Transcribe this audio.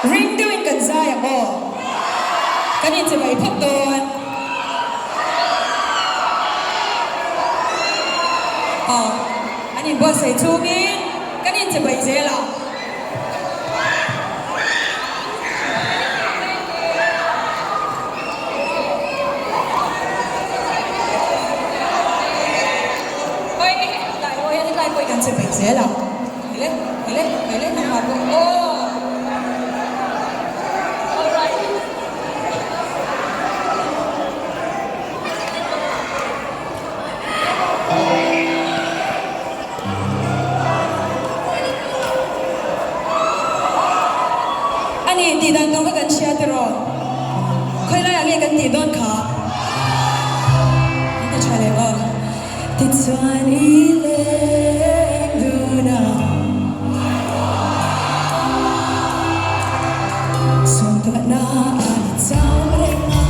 Ring deuhin kan zai ang aw. Kan inchibai phawt dawn. Aw, an inbuatsaih chhungin kan inchibai zel ang. A ni, tih dan tur kha kan hria tiraw? Khawi laiah nge kan tih dawn kha? An ti tha leh aw. Tichuan i leng dun a. Sawmtuahna a ni chau reng a.